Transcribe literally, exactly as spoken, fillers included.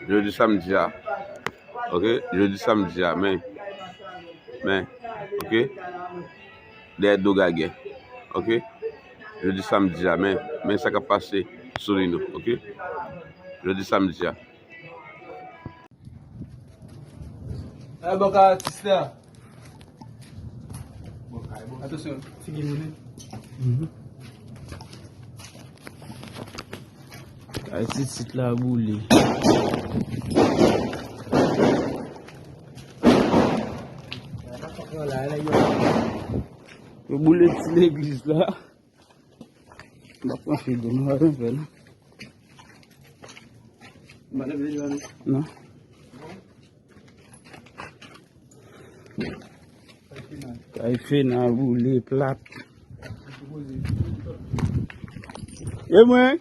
Jodi samdi a. Ok, jodi samdi a, men, men, ok, dèyè do gagè. Ok, jodi samdi a, men, men sa k ap pase sou Lino. Ok, jodi samdi a. Ay, bò ka atis la. Atansyon, figi moun. Kay Titit la boule. Yo boule ti legliz la. M ap pran figi, nou pa janm fè, non. Non. Kay Fena boule plat. E mwen?